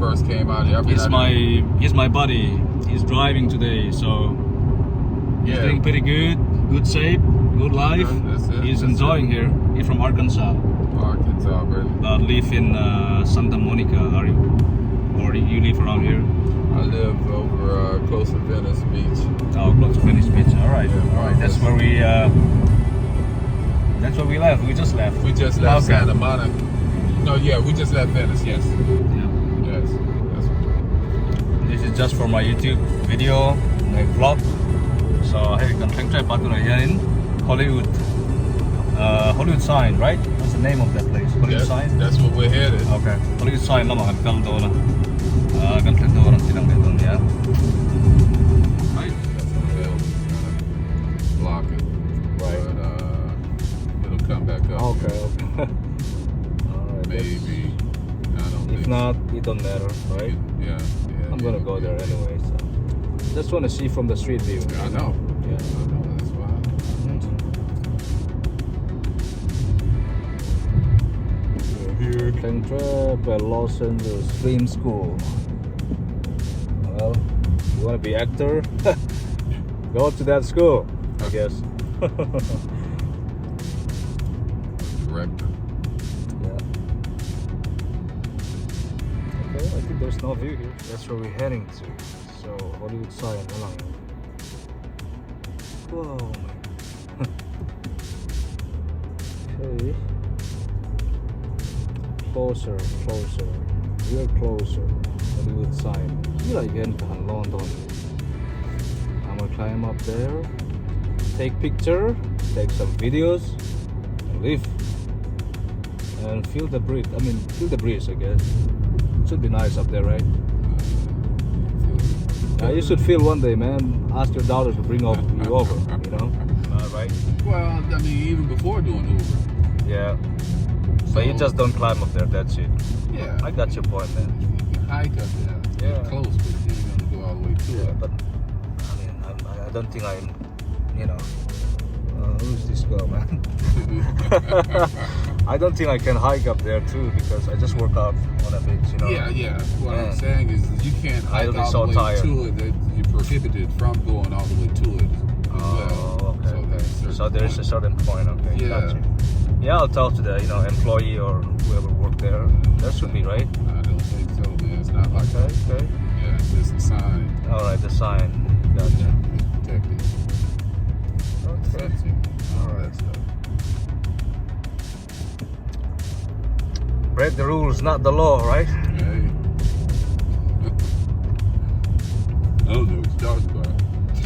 first came out here. I've been He's out my here- he's my buddy. He's driving today, so he's yeah. doing pretty good. Good shape, good life. That's it, He's that's enjoying here. He's from Arkansas, Arkansas, brother. but live in uh, Santa Monica. Are you? Or you live around here? I live over uh, close to Venice Beach. Oh, close to Venice Beach. All right, Yeah, all right. That's where we. Uh, that's where we left. We just left. We just left Okay. Santa Monica. No, yeah, we just left Venice. Yes, Yeah. yes. That's This is just for my YouTube video, my vlog. So hey, kan thleng trai patuna hian Hollywood, uh, Hollywood sign, right? What's the name of that place? Hollywood that- sign. That's where we're headed. Okay. Hollywood sign lama kan kal dona. Uh, kan thleng dona tinang le don ya. Right. That's the building kind of block it. Right. But uh, it'll come back up. Okay. Okay. All right. that's- Maybe. I don't If think not, it don't matter, right? Yeah. yeah I'm gonna yeah, go there yeah. anyway. So just want to see from the street view. I know. Yeah. I know. That's why. We're here, Playing trap at Los Angeles Film School. Well, you want to be actor? Go to that school, I guess. Director. Yeah. Okay, I think there's no view here. That's where we're heading to. So Hollywood sign lang. Whoa. man. okay. Closer, closer. We are closer. Hollywood sign. Here again London. I'm gonna climb up there, take picture, take some videos, and leave and feel the breeze. I mean, feel the breeze, I guess. Should be nice up there, right? Yeah, you should feel one day, man. Ask your daughter to bring over, you over, you know? right. Well, I mean, even before doing Uber. Yeah. So you just don't climb up there. That's it. Yeah. I got your point, man. You can hike up there. Yeah. Get close, but you ain't gonna go all the way to Yeah, it. but I mean, I'm, I don't think I'm, you know, uh, who's this girl, man? I don't think I can hike up there too because I just work out on a beach, you know. Yeah, yeah. What Man. I'm saying is you can't hike I'll be all so the way tired. to it. That you're prohibited from going all the way to it as Oh, well. okay. So, okay. that's a So there's a certain certain point. Okay. Yeah. Gotcha. Yeah, I'll talk to the you know employee or whoever worked there. There should be right. point. I don't think so, man. It's not like Okay. Okay. Yeah, it's just a sign. All right. The sign. Gotcha. It's protected. Okay. Fencing, all that stuff. Break the rules, not the law, right? Hey. I don't know what you're talking about.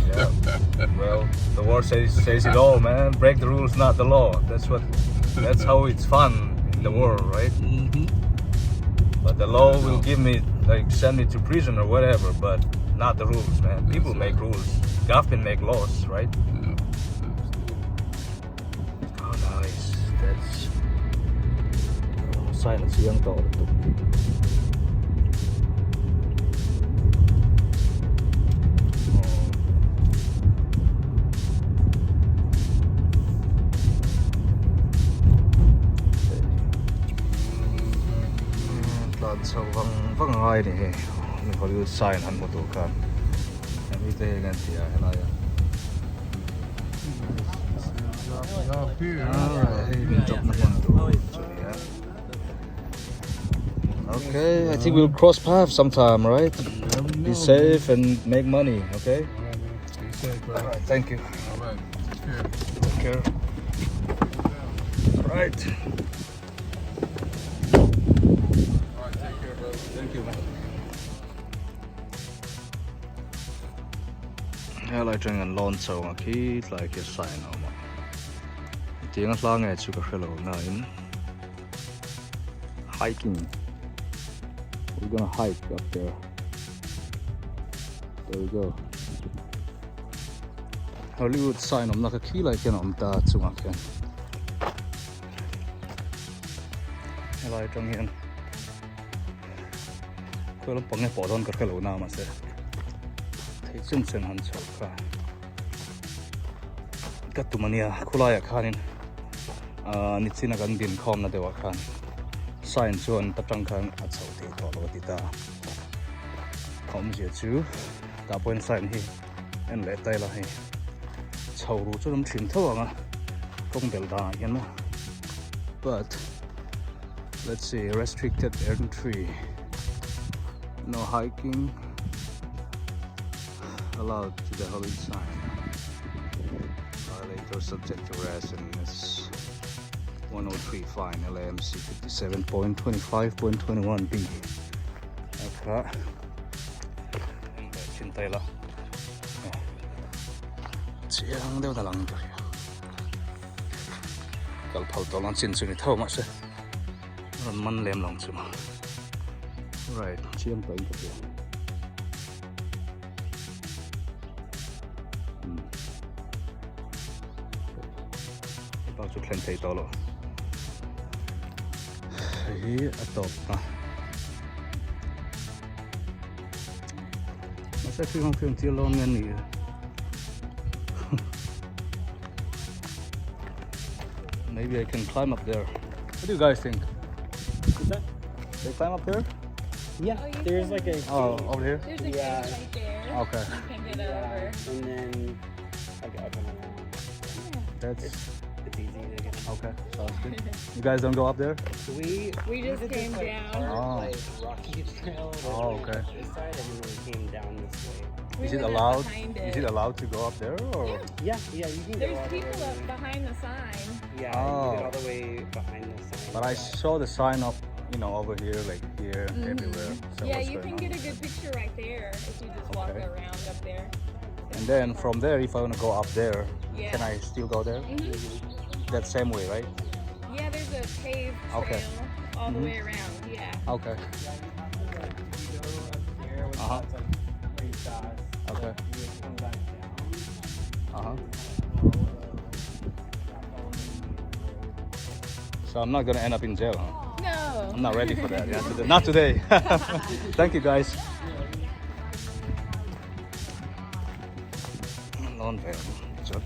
Yeah. Well, the world says says it all, man. Break the rules, not the law. That's what. That's how it's fun in the world, right? Mm-hmm. But the law Yeah, I will know. give me like send me to prison or whatever, but not the rules, man. People That's make right. rules. Government make laws, right? Yeah, absolutely. Oh, nice. That's oh, silence young dog. Tlan chho vang vang ngai ni hei Hollywood sign han hmu tur khan hemi te hian an ti a helai ah. Up here. Alright, hei min drop na hmun tur chu ni a. Okay, I think we'll cross paths sometime, right? Be safe and make money, okay? All right, man. Be safe, brother. Alright, thank you. All right. Take care. Take care. All right. All right, take care, brother. Thank you, man. Helai tang an lawn chho ang khi tlai khi sign a awm a tiang a hla nge chu ka hrelo na in hiking we're gonna hike up there there we go Hollywood sign awmna kha khi lai khian a awm ta chungah khian helai tang hian khawi lampang nge pawh dawn ka hrelo na mahse thei chung chen han chhoh kha ka tum ania khulaiah khanin ahh nichina kan din khawmna deuhah khan Sign chuan ta tang khan a chho thei tawh lo a ti ta. A awmzia chu tah pawhin sign hi en leh ta ila hei chho ru chu an awm thin tho ang a kawng bel danah hian maw but let's see restricted entry no hiking allowed to the holy sign violator subject to arrest and 103 fine LAMC 57.25.21 B a kha en leh thin ta ila chiang deuh na lang ka hria kal phal tawh lang chin chu ni tho mahse rawn man lem lang chu right chiang tawh in ka hria Hepa chu thlen thei tawh lo. Hei hi a tawp ta. Mahse khi kawng khi tir lo nge ni. Maybe I can climb up there. What do you guys think? What's that? They climb up there? Yeah, Oh, you there's can- like a Oh, gate. over here? There's a Yeah. gate right there. Okay. You can get Yeah, over. and then like up and around. That's It's easy to get. okay. Sounds good. You guys don't go up there? We We just did this, came like, down. part, Oh. like rocky trail. that Oh, went okay. up This side, and then we came down this way. We Is it went up allowed? behind Is it allowed to go up there or? Yeah. Yeah, yeah, you can go There's all the people way. up behind the sign. Yeah, Oh. you can get all the way behind the sign. But I saw the sign up, you know, over here, like here, everywhere. So Mm-hmm. yeah, what's you going can on? get a good picture right there if you just walk Okay. around up there. And then from there, if I want to go up there, Yeah. can I still go there? Mhm. That same way, right? Yeah, there's a paved trail Okay. Mm-hmm. all the way around. Yeah. Okay. Yeah, you have to like if you go up there, which Uh-huh. that's like pretty fast. Okay. You would come back down. Uh huh. And kind of follow that follow the main road. So I'm not gonna end up in jail. Huh? No. I'm not ready for that. Yeah, today. Not today. Thank you guys. Non vero. Chuan.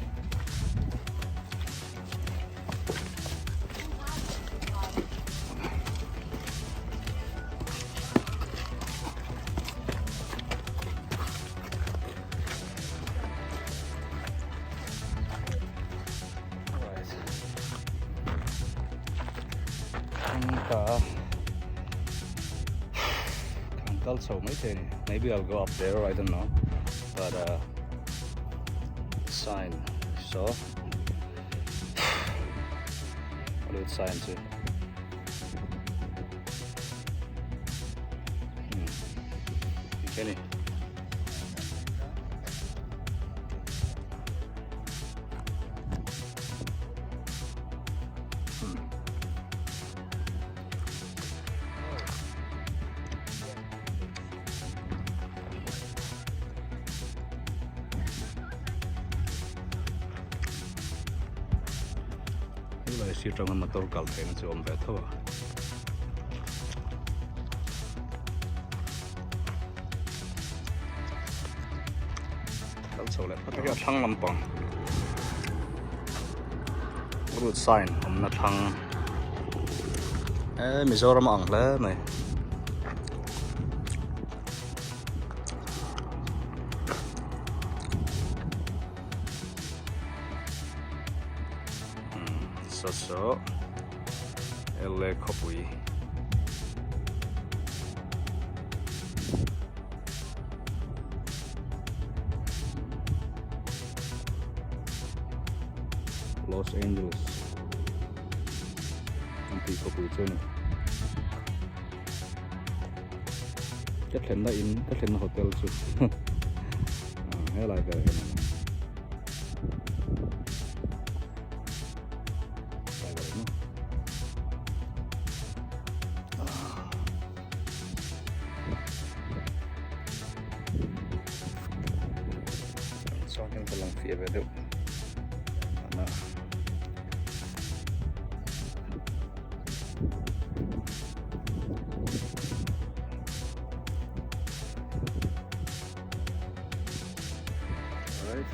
Alright. Ka kan kal chho mai thei a ni. Maybe I'll go up there, I don't know. But uh, sign saw Hollywood sign chu. Hmm. Tikhian a ni. Helai sir tang hian motor kal theihna chu a awm ve tho a. Kal chho leh phawt a thlang lampang road sign awmna thlang eh Mizoram a ang hle mai. Saw saw LA khawpui Los Angeles an tih khawpui chu a ni. Ka thlenna in ka thlenna hotel chu helai vel hian a ni. Chuan hian ka lang fiah ve deuh a. Alright.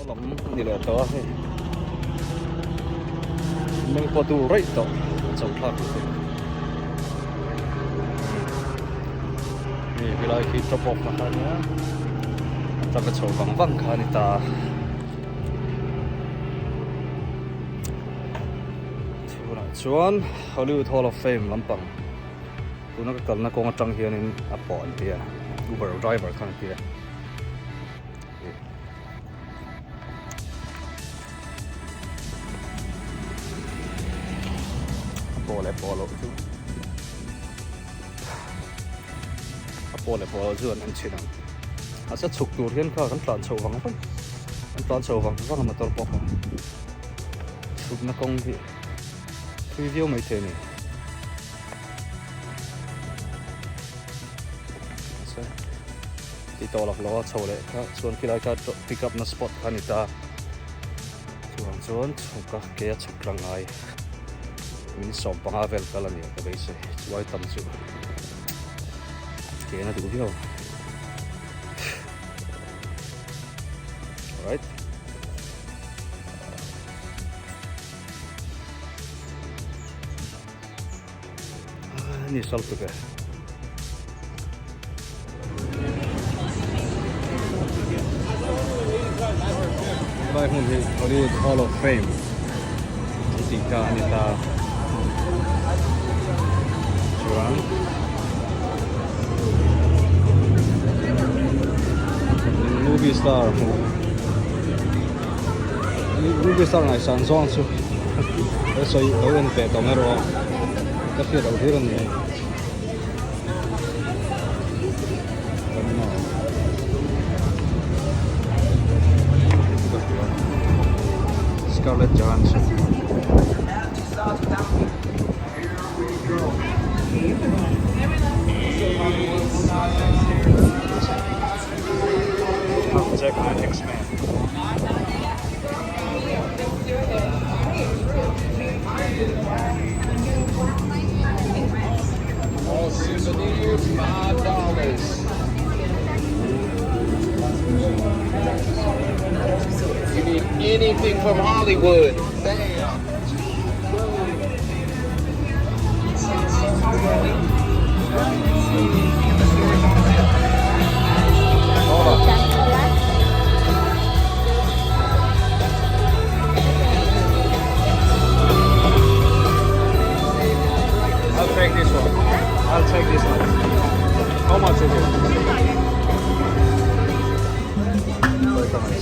lam a ni leh tawh a hei meng pawh tu raih tawh a chauh thlak lutuk hei helai khi drop off na kha ania truck a chho vang vang kha a ni ta. Chhunah chuan Hollywood Hall of Fame lampang tuna ka kalna kawng atang hianin a pawh an ti a Uber driver khan a ti a. A pawh leh pawh loh chu a pawh leh pawh loh chu an en chhin ang a sa chhuk tur hian kha kan tlan chho vang vang kan tlan chho vang vang a motor pawh kha chhukna kawng hi thui viau maithei a ni. Ti tawh lak lo a chho leh kha chuan khilai kha pick up na spot kha a ni ta chuvang chuan chhuk a ke a chhuk tlang ngai min sawm panga vel kal a ni ka beisei chuai tam chu ke na duh viau alright. Ni sal tuk e. Helai hmun hi Hollywood Hall of Fame an tih kha a ni ta. Chuan movie star hmuh movie star ngaihsan zawng chu he sawi lo en ve tawh mai rawh a ka hriat loh hlir a ni Scarlett Johansson. Hugh Jackman X-Men. All souvenirs, $5. You need anything from Hollywood? Bam. I'll take this one. I'll take this one. How much is it?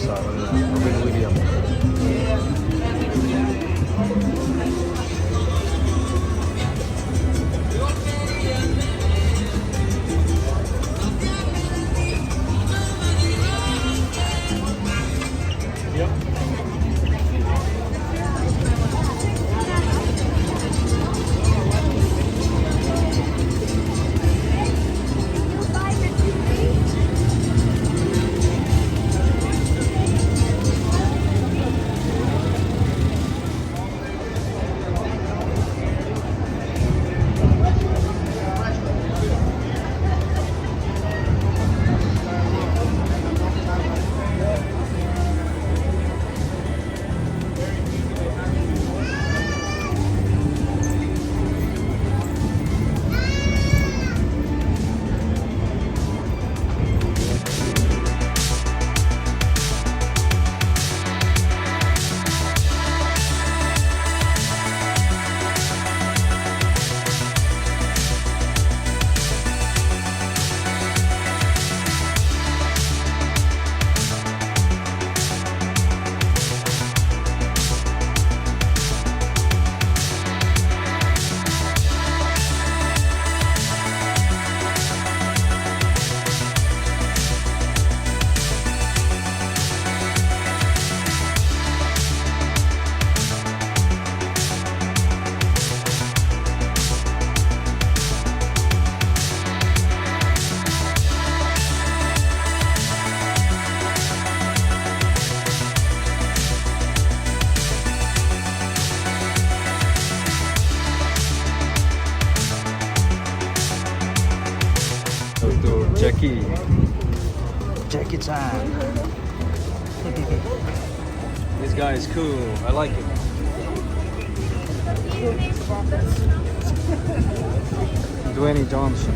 Robin Williams. Jackie Jackie Chan. guy is cool. I like him. Dwayne Johnson.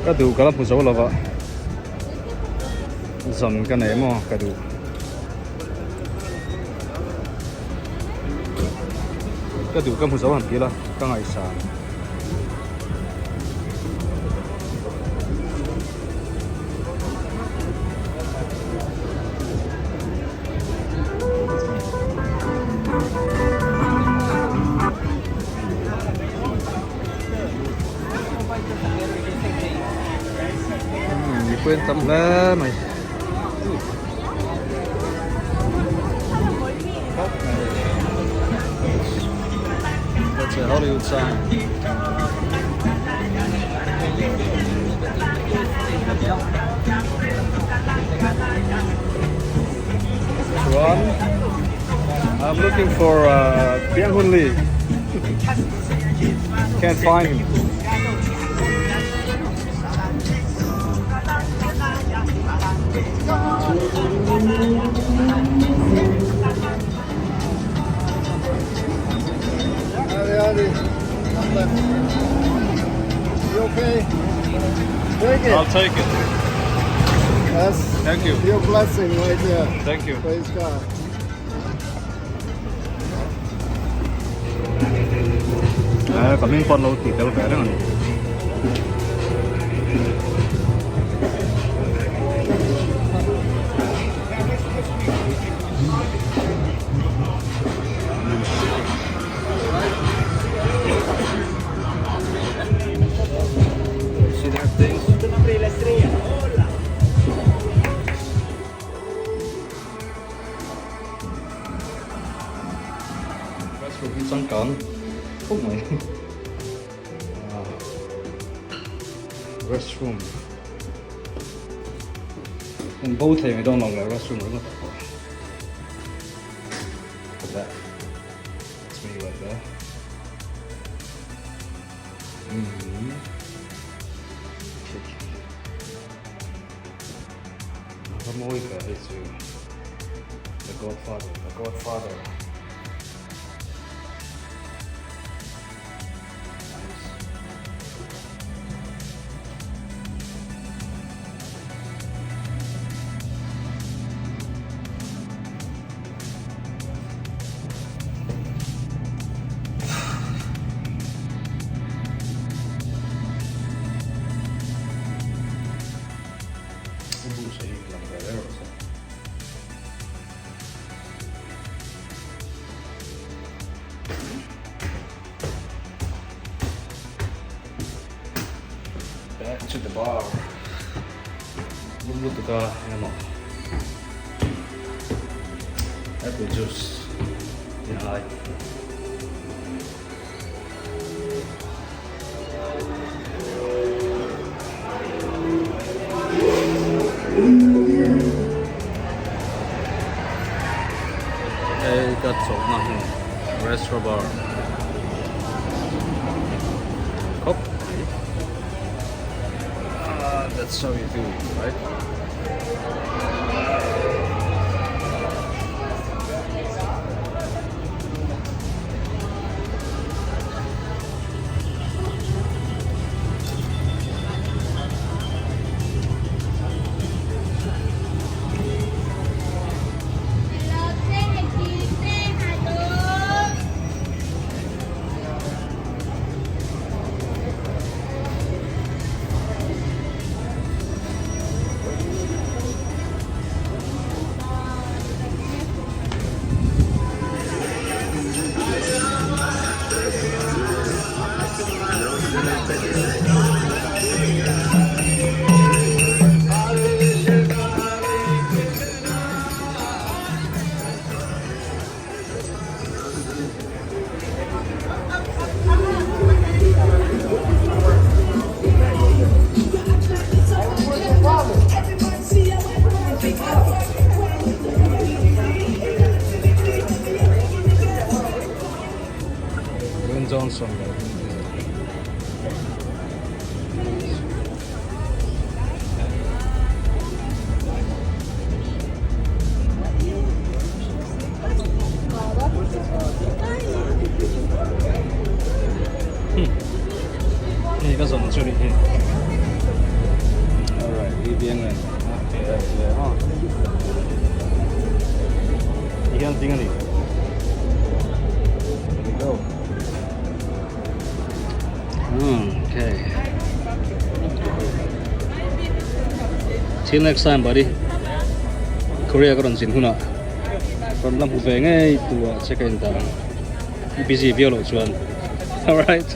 Ka duh ka la hmu zo lova zam ka nei maw ka duh. Ka duh ka hmu zo han ti la ka ngaihsan. Mipui an tam hle mai. That's a Hollywood sign. Chuan I'm looking for uh, Byung Hun Lee. Can't find him. Howdy, howdy. You okay? Take it. I'll take it. That's Thank you. your blessing right there. Thank you. Praise God. Eh, ka hming pawn lo tih tel ve reng a ni. See that things? Restroom hi changkang khawp mai. Restroom. In bo thei mai dawn lo le restroom ringawt ah pawh. Look at that. That's me right there. Mm. A mawi ve hei chu The Godfather, The Godfather. Nice. Bus hi lang ve ve rawh se. Back to the bar. Lum lutuk a engemaw apple juice in lai. Hei ka chawlhna hmun restaurant bar khawp mai ah that's how you do it right. Ve a. Ti hian ding a ni. There we go. Okay. Till next time buddy. Korea ka rawn zin hunah rawn la hmu ve ngei tura che ka indah ang. I busy viau loh chuan. Alright.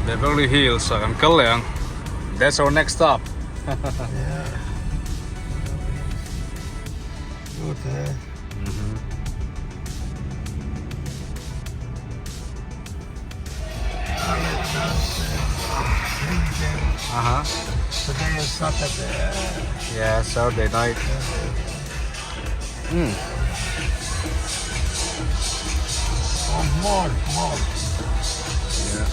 Beverly Hills ah kan kal leh ang. That's our next stop. Yeah. Good, eh? Uh-huh. Today is Saturday. Yeah, Saturday night. Oh, more, more. Yeah.